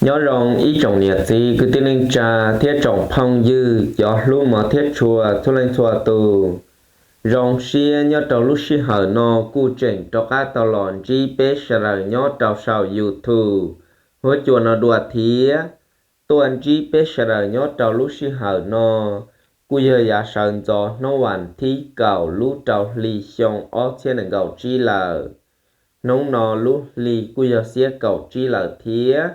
Nyob zoo ib tsoom niam txiv kwv tij neej tsa thiab tsoom phooj ywg cov hlub mov thiab tshua txhua leej txhua tus. Zoo siab nyob rau lub sij hawm no kuj tseem rov qab tau los ntsib peb sawv daws nyob rau saum YouTube huab cua no dua thiab. Tuaj ntsib peb sawv daws nyob rau lub sij hawm no kuj yog yav sawv ntxov hnub vas thib kaum lub rau hli xyoo ob txhiab nees nkaum tsib lawm. Hnub no lub hli kuj yog xiab kaum tsib lawm thiab.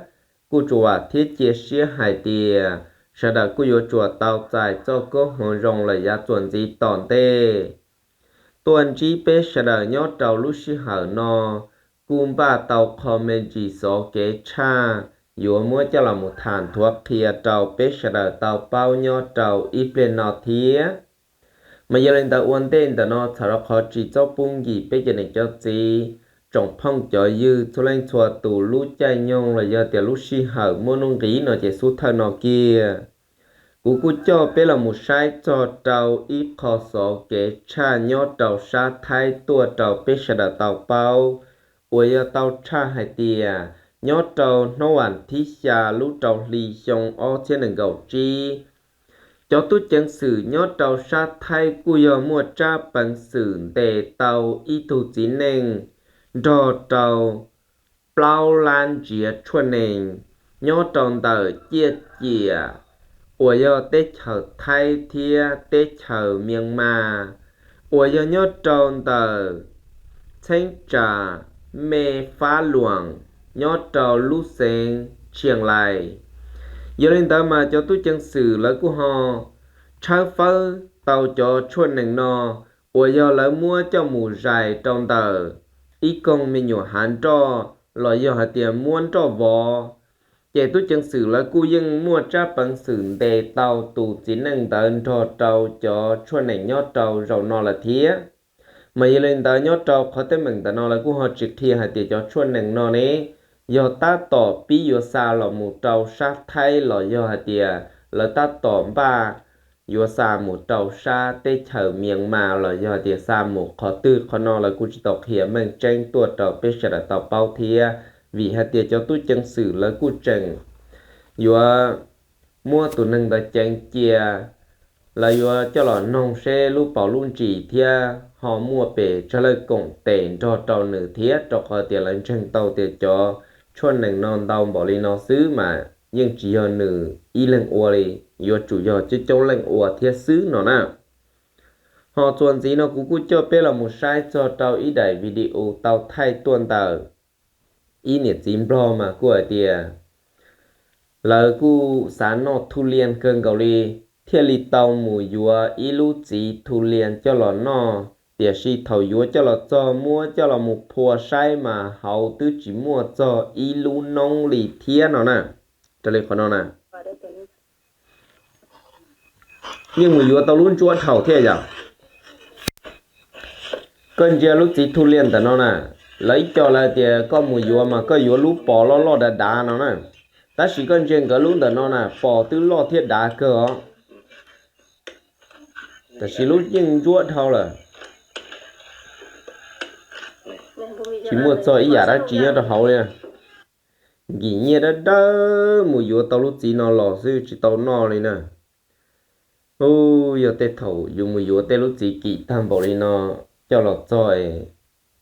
Kuj tsuas vam thiab cia siab hais tias sawv daws kuj yuav tsuas tau txais txoj koob hmoov zoo lawm yav txuas ntxiv tom ntej. Tuaj ntsib peb sawv daws nyob rau lub sij hawm no kuj npaj tau qho me ntsis xov kev tshaj yuav muab coj los mus tham nthuav qhia rau peb sawv daws tau paub nyob rau ib pliag no thiab. Mas yog li ntawd ua ntej ntawm no txhawm rau qhov tsis txhob pub nkim peb cov niam cov txiv, tsoom phooj cov ywg txhua leej txhua tus lub caij nyoog los yog tias lub sij hawm muaj nuj nqis no ces xub thawj no kiag kuv kuj coj peb los mus saib txog rau ib qho xov kev tshaj nyob rau sab Thaib tuaj rau peb sawv daws tau paub, uas yog tau tshaj hais tias nyob rau hnub vas thib xya lub rau hli xyoo ob txhiab nees nkaum tsib, cov tub ceev xwm nyob rau sab Thaib kuj yog muaj tsab peev xwm ntes tau ib tug txiv neej nrog rau plaub lab ntsiav tshuaj nees nyob rau ntawm ciaj ciam uas yog teb chaws Thaib thiab teb chaws Myanmar, uas yog nyob rau ntawm txheeb tsam Mej Fab Luam nyob rau lub xeev Tshias Lais. Yog li ntawd mas cov tub ceev xwm lawv kuj ho tshawb fawb tau cov tshuaj nees no uas yog lawv muab coj mus zais rau ntawm ib koog me nyuam hav nroj los yog hais tias muab nroj vov. Ces tub ceev xwm lawv kuj yeej muaj tsab peev xwm ntes tau tus txiv neej ntawd nrog rau cov tshuaj nees nyob rau zaum no lawm thiab. Mas yog li ntawd nyob rau qhov teeb meem ntawm no lawv kuj ho tsis qhia hais tias cov tshuaj nees no ne yog tab tom pib yuav xa los mus rau sab Thaib los yog hais tias lawv tab tom npaj yuav xa mus rau sab teb chaws Myanmar los yog hais tias xa mus qhov twg, qhov no lawv kuj tsis tau qhia meej tseeb tuaj rau peb sawv daws tau paub thiab. Vim hais tias cov tub ceev xwm lawv kuj tseem yuav muab tus neeg ntawd ceev cia, lawv yuav coj los noog seb lub paus lub ntsis thiab ho muaj pes tsawg leej koom tes nrog rau nws thiab, rau qhov tias lawv ntseeg tau tias cov tshuaj nees no ntau npaum li no xwb mas yeej tsis yog nws ib leeg ua li, yuav tsum yog coob coob leej ua thiab xwb no na. Ho txuas ntxiv no kuv kuj coj peb los mus saib txog rau ib daim video tau thaij tuaj ntawm ib niam txiv Nplog mas kuj hais tias lawv kuj xav noj thu lias kawg nkaus li, thiaj li tau mus yuav ib lub txiv thu lias coj los noj, tiam sis thaum yuav coj los txog muab coj los mus phua saib mas hauv twb tsis muaj txog ib lub noob li thiab no na. Raws li qhov no na, yeej mus yuav tau lub ntsuab dhau thiab yom. Koj ntsia lub txiv thu lias ntawm no na, lawv ib co lawv tias koj mus yuav mas koj yuav lub pos loj loj dav dav no na, tab sis koj ntsia nkawd lub ntawm no na pos twb loj thiab dav kawg os, tab sis lub yeej ntsuab dhau lawm, tsis muaj txog ib yam dab tsi nyob rau hauv li. Nkim nyiaj dawb dawb mus yuav tau lub txiv no los xwb tsis tau noj li na. Ub, yog tej thaum yus mus yuav tej lub txiv kim tag npaum li no coj los txog,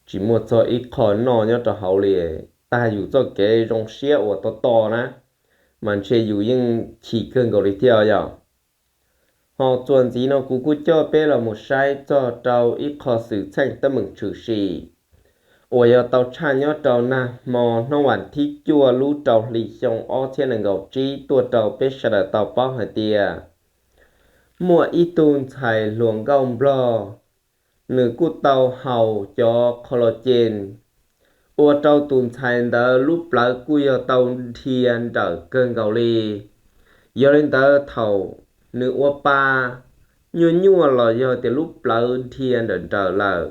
tsis muaj txog ib qho noj nyob rau hauv li, tag yus txoj kev zoo siab uas tos tos na, mas ntshe yus yeej chim kawg nkaus li thiab yom. Ho txuas ntxiv no kuv kuj coj peb los mus saib txog rau ib qho xwm txheej teeb meem tshwm sim uas yog tau tshaj nyob rau nag hmo hnub vas thib cuaj lub rau hli xyoo ob txhiab nees nkaum tsib tuaj rau peb sawv daws tau paub hais tias muaj ib tug ntxhais hluas nkauj Nplog, nws kuj tau haus cov qhos los ces ua rau tus ntxhais ntawd lub plawv kuj yog tau dhia nrawm kawg nkaus li. Yog li ntawd thaum nws ua pa nyuaj nyuaj los yog tias lub plawv dhia nrawm nrawm lawm,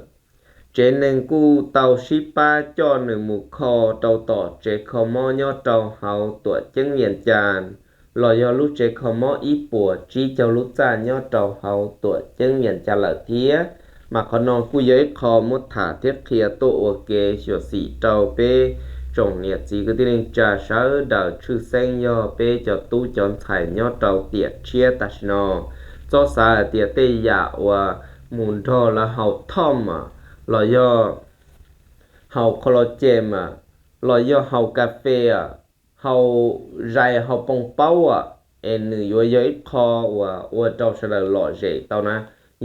tsev neeg kuj tau sib pab coj nws mus kho rau tom tsev kho mob nyob rau hauv tuam ceeb Vias Cas, los yog lub tsev kho mob ib puas tsib caug lub txaj nyob rau hauv tuam ceeb Vias Cas lawm thiab. Mas qhov no kuj yog ib qho muab tham thiab qhia tuaj ua kev xyuam xim rau peb tsoom niam txiv kwv tij neej tsa sawv daws, tshwj xeeb yog peb cov tub cov ntxhais nyob rau tiam tshiab tam sim no, txhob xav hais tias tej yam uas mus nrog lawv haus thoj mas, los yog haus kho lo ces mas, los yog haus kas fes, haus zais haus poo paub es nws yuav yog ib qho uas ua rau sawv daws lom zem tau na.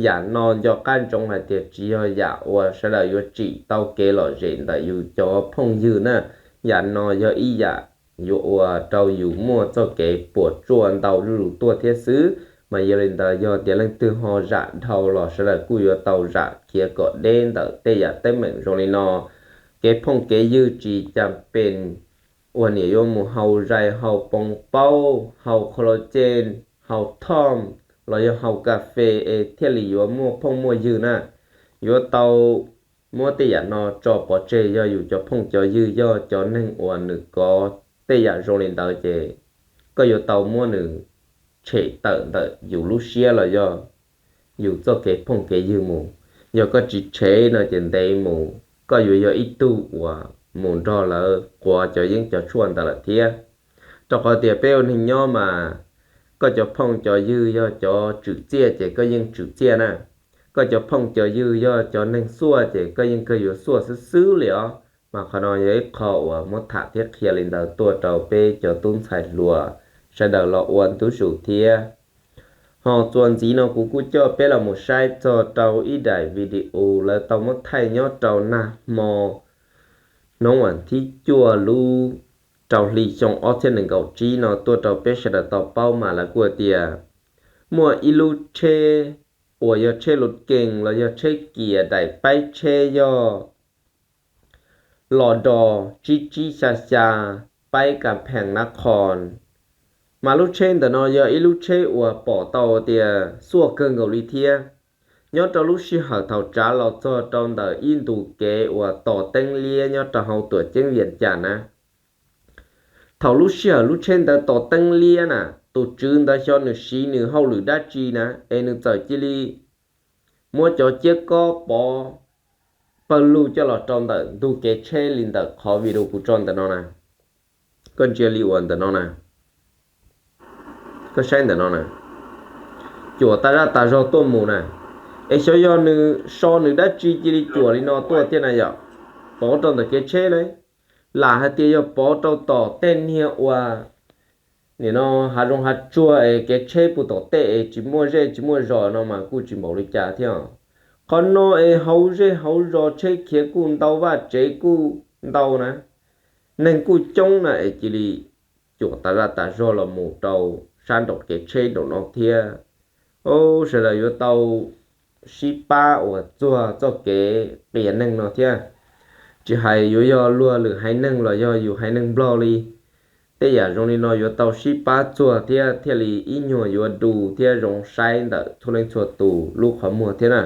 Yam no nco qab ntsoov hais tias tsis yog yam uas sawv daws yuav tsim tau kev lom zem ntawm yus cov phooj ywg na. Yam no yog ib yam yuav ua rau yus muaj txoj kev puas tsuaj ntau zuj zus tuaj thiab xwb. Mas yog li ntawd yog tias leej twg ho zam dhau los sawv daws kuj yuav tau zam khiav kom deb ntawm tej yam teeb meem zoo li no. Kev phooj kev ywg tsis cas pes uas niam yuav mus haus zais haus poo paub, haus kho lo ces, haus thoj, los yog haus kas fes es thiaj li yuav muaj phooj muaj ywg na. Yuav tau muab tej yam no tso pov tseg. Yog yus cov phooj cov ywg yog cov neeg uas nws kov tej yam zoo li ntawd ces koj yuav tau muab nws tshem tawm ntawm yus lub siab los yog yus txoj kev phooj kev ywg mus. Yog koj tsis tshem no ces ntev mus koj yuav yog ib tug uas mus nrog lawv quav cov yeeb cov tshuaj ntawd lawm thiab. Rau qhov tias peb ua neeg nyob mas koj cov phooj cov ywg yog cov tswm txiaj ces koj yeej tswm txiaj na. Koj cov phooj cov ywg yog cov neeg xuaj ces koj yeej kawg yuav xuaj xwb xwb li os. Mas qhov no yog ib qho uas muab tham thiab qhia li ntawd tuaj rau peb cov tub ntxhais hluas sawv daws los ua ntu zus thiab. Ho txuas ntxiv no kuv kuj coj peb los mus saib txog rau ib daim video lawv tau muab thaij nyob rau nag hmo hnub vas thib cuaj lub rau hli xyoo ob txhiab nees nkaum tsib no tuaj rau peb sawv daws tau paub mas lawv kuj hais tias muaj ib lub tsheb uas yog tsheb lus kees los yog tsheb kias daim paib tsheb yog los dos tsib tsib xya xya paib kas phees nab qhos. Mas lub tsheb ntawm no yog ib lub tsheb uas pom tau tias xuaj kawg nkaus li thiab. Nyob rau lub sij hawm thaum tsav los txog rau ntawm ib ntu kev uas tos teeb liab nyob rau hauv tuam ceeb Vias Cas na, thaum lub sij hawm lub tsheb ntawd tos teeb liab na, tus tswv ntawd xyov nws siv nws hauj lwm dab tsi na es nws txawm cia li muab cov ciab kob pov pawg lug coj los rau ntawm ntug kev tsheb li ntawm qhov video kuv tso ntawm no na. Koj ntsia li uas ntawm no na, koj saib ntawm no na, cuam tas zaj tas zog tuaj mus na. Es xyov yog nws so nws dab tsi cia li cuam li no tuaj thiab na yom. Pov rau ntawm kev tsheb na, lam hais tias yog pov rau tom tej niag uas nim no hav zoov hav tsuag es kev tsheb puag tom tej es tsis muaj zej tsis muaj zos no mas kuj tsis npaum li cas thiab. Qhov no es hauv zej hauv zos tsheb khiav kuj ntau vaj tsev kuj ntau na, neeg kuj coob na es cia li cuam tas zaj tas zog los mus rau sab nraum kev tsheb nraum no thiab. Sawv daws yuav tau sib pab uas txuag txoj kev qias neeg no thiab. Tsis hais yuav yog luag lwm haiv neeg los yog yus haiv neeg Nplog li, tej yam zoo li no yuav tau sib pab txuag thiab thiaj li ib nyuag yuav du thiab zoo saib ntawm txhua leej txhua tus lub qhov muag thiab na.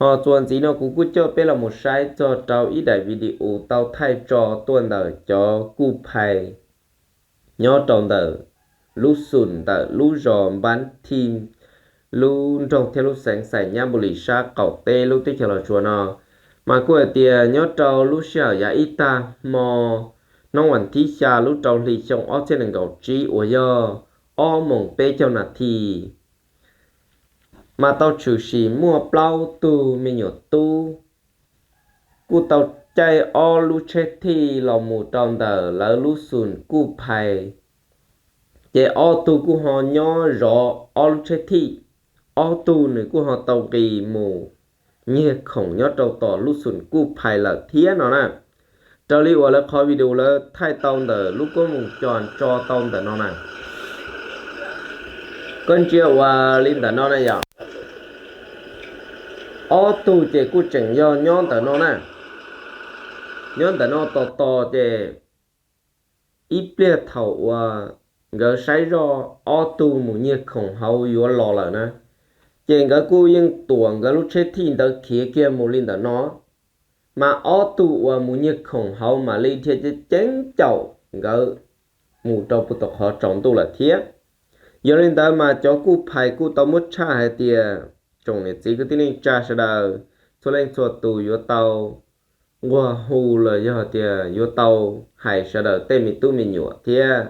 Ho txuas ntxiv no kuv kuj coj peb los mus saib txog rau ib daim video tau thaij tso tuaj ntawm cov kuj phais nyob rau ntawm lub xum ntawm lub zos Npab Thij, lub nroog thiab lub xeev Xais Nyab Npu Lis sab qaum teb lub teb chaws Los Tsuas no, mas kuj hais tias nyob rau lub sij hawm yav ib tag hmo hnub vas thib xya lub rau hli xyoo ob txhiab nees nkaum tsib uas yog ob moos peb caug nas this, mas tau tshwm sim muaj plaub tug me nyuam tub kuj tau caij ob lub tsheb thij los mus rau ntawm lawv lub xum kuj phais. Ces ob tug kuj ho nyob zov ob lub tsheb thij, ob tug nws kuj ho tau nqis mus nyiag khoom nyob rau tom lub xum kuj phais lawm thiab no na. Raws li uas lawv qhov video lawv thaij tau ntawm lub koob moos co tso tau ntawm no na, koj ntsia ua li ntawm no na yom. Ob tug ces kuj tseem yog nyob ntawm no na, nyob ntawm no tos tos ces ib pliag thaum uas nkawd saib zoj ob tug mus nyiag khoom hauv yuav los lawm na, ces nkawd kuj yeej tuam nkawd lub tsheb thij ntawd khiav kiag mus li ntawm no. Mas ob tug uas mus nyiag khoom hauv mam li dhia ceev ceev caum nkawd mus rau puag tom qhov tsaus ntuj lawm thiab. Yog li ntawd mas cov kuj phais kuj tau muab tshaj hais tias tsoom niam txiv kwv tij neej tsa sawv daws, txhua leej txhua tus yuav tau nquag hu los yog tias yuav tau hais sawv daws tej me tub me nyuam thiab.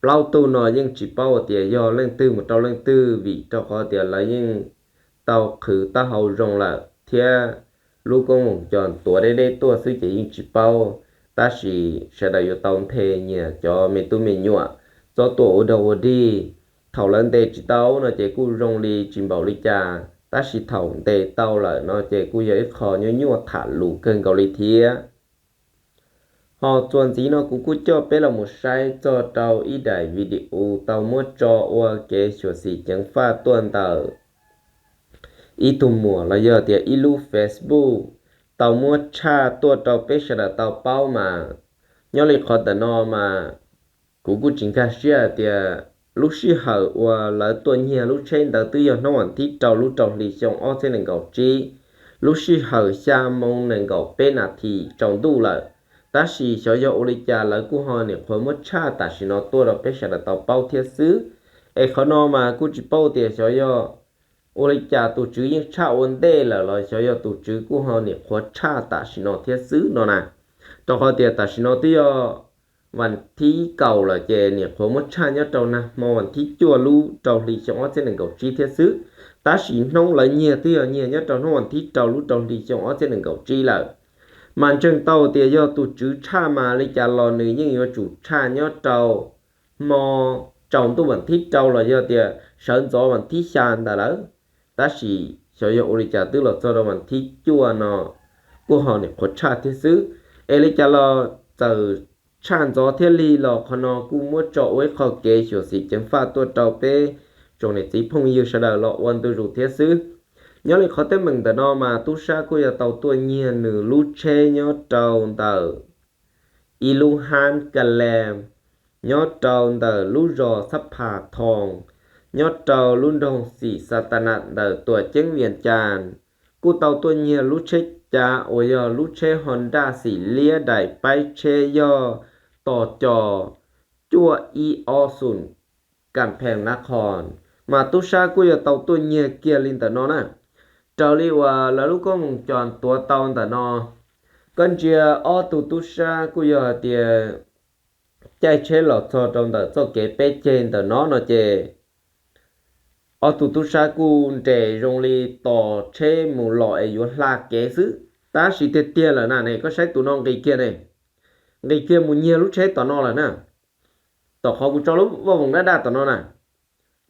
Plaub tug no yeej tsis paub tias yog leej twg mus rau leej twg, vim rau qhov tias lawv yeej tau qhwv taub hau zoo lawm thiab lub koob moos cos tuav deb deb tuaj xwb ces yeej tsis paub. Tab sis sawv daws yuav tau nthe nyias cov me tub me nyuam txhob tuaj ua dog ua dig. Thaum lawv ntes tsis tau no ces kuj zoo li tsis npaum li cas, tab sis thaum ntes tau lawm no ces kuj yog ib qho nyuaj nyuaj tham lus kawg nkaus li thiab. Ho txuas ntxiv no kuv kuj coj peb los mus saib txog rau ib daim video tau muab tso ua kev xyuam xim ceev faj tuaj ntawm ib tug muam los yog tias ib lub Facebook tau muab tshaj tuaj rau peb sawv daws tau paub mas. Nyob li qhov ntawm no mas kuv kuj tsis nkag siab hais tias lub sij hawm uas lawv tuaj nyiag lub tsheb ntawd twb yog hnub vas thib rau lub rau hli xyoo ob txhiab nees nkaum tsib, lub sij hawm xya moo nees nkaum peb nas this tsaus ntuj lawm. Tab sis xyov yog ua li cas lawv kuj ho nim qhuav muab tshaj tam sim no tuaj rau peb sawv daws tau paub thiab xwb. Es qhov no mas kuj tsis paub tias xyov yog ua li cas tus tswv yeej tshaj ua ntej lawm los xyov yog tus tswv kuj ho nim qhuav tshaj tam sim no thiab xwb no na. Rau qhov tias tam sim no twb yog vas thib kaum lawm ces nim qhuav muab tshaj nyob rau nag hmo vas thib cuaj lub rau hli xyoo ob txhiab nees nkaum tsib thiab xwb. Tab sis hnub lawv nyiag twb yog nyiag nyob rau hnub vas thib rau lub rau hli xyoo ob txhiab nees nkaum tsib lawm. Mas ntseeg tau tias yog tus tswv tshaj mas li cas los nws yeej yuav tsum tshaj nyob rau hmo tsaus ntuj vas thib rau los yog tias sawv ntxov vas thib xya ntawd lawm. Tab sis xyov yog ua li cas twb los txog rau vas thib cuaj no kuj ho nim qhuav tshaj thiab xwb. Es li cas los txawm tshaj ntxov thiab lig los qhov no kuj muab tso ua ib qho kev xyuam xim ceev faj tuaj rau peb tsoom niam txiv phooj ywg sawv daws los ua ntu zus thiab xwb. Nyob li qhov teeb meem ntawm no mas tub sab kuj yog tau tuaj nyiag nws lub tsheb nyob rau ntawm ib lub hab ka le nyob rau ntawm lub zos Xab Phas Thoos, nyob rau lub nroog Xim Xa Ta Nas ntawm tuam ceeb Vias Cas. Kuj tau tuaj nyiag lub tsheb cav uas yog lub tsheb Honda xim liab daim paib tsheb yog tos cos cuaj ib ob xum kam phees na qhos. Mas tub sab kuj yog tau tuaj nyiag kiag li ntawm no na. Raws li uas lawv lub koob moos cos tuav tau ntawm no, koj ntsia ob tug tub sab kuj yog hais tias caij tsheb los txog rau ntawm txoj kev peb ceg ntawm no no ces ob tug tub sab kuj nres zoo li tos tsheb mus los es yuav hla kev xwb. Tab sis tiag tiag lawm na ne, koj saib tus no nqis kiag ne, nqis kiag mus nyiag lub tsheb tom no lawm na. Tom qhov kuv tso lub vaj voos daj daj tom no na,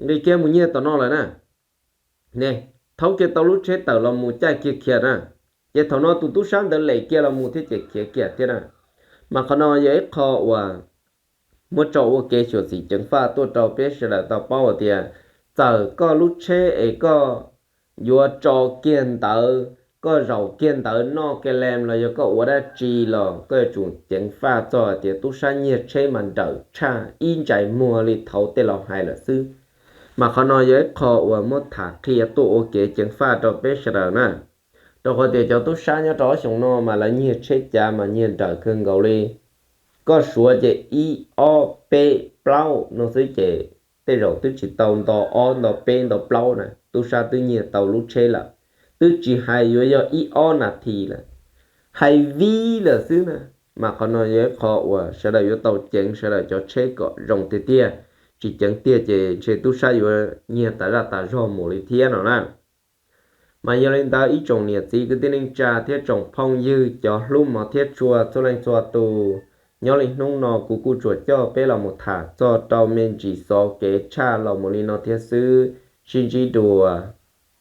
nqis kiag mus nyiag tom no lawm na. Ne, thaub kiag tau lub tsheb tawm los mus caij kiag khiav na. Ces thaum no tus tub sab ntawd lem kiag los mus thiab ces khiav kiag thiab na. Mas qhov no yog ib qho uas muab tso ua kev xyuam xim ceev faj tuaj rau peb sawv daws tau paub hais tias txawm koj lub tsheb es koj yuav tso kiag ntawd, koj zaum kiag ntawd noj ke le los yog koj ua dab tsi los koj yuav tsum ceev faj txog hais tias tub sab nyiag tsheb mas nrawm tshaj ib ntsais muag li thaud tej laus hais lawm xwb. Mas qhov no yog ib qho uas muab tham qhia tuaj ua kev ceev faj rau peb sawv daws na. Rau qhov tias cov tub sab nyob rau ob xyoos no mas lawv nyiag tsheb cav mas nyiag nrawm kawg nkaus li. Koj suav ces ib ob peb plaub no xwb ces tej zaum twb tsis tau nto ob nto peb nto plaub na, tub sab twb nyiag tau lub tsheb lawm. Twb tsis hais yuav yog ib ob nas this lawm, hais vib lawm xwb na. Mas qhov no yog ib qho uas sawv daws yuav tau ceev sawv daws cov tsheb kom zoo tiag tiag. Tsis ceev tiag ces ntshe tub sab yuav nyiag tas zaj tas zog mus li thiab no na. Mas yog li ntawd ib tsoom niam txiv kwv tij neej tsa thiab tsoom phooj ywg cov hlub mov thiab tshua txhua leej txhua tus, nyob li hnub no kuv kuj tsuas coj peb los mus tham txog rau me ntsis xov kev tshaj los mus li no thiab xwb. Sib ntsib dua.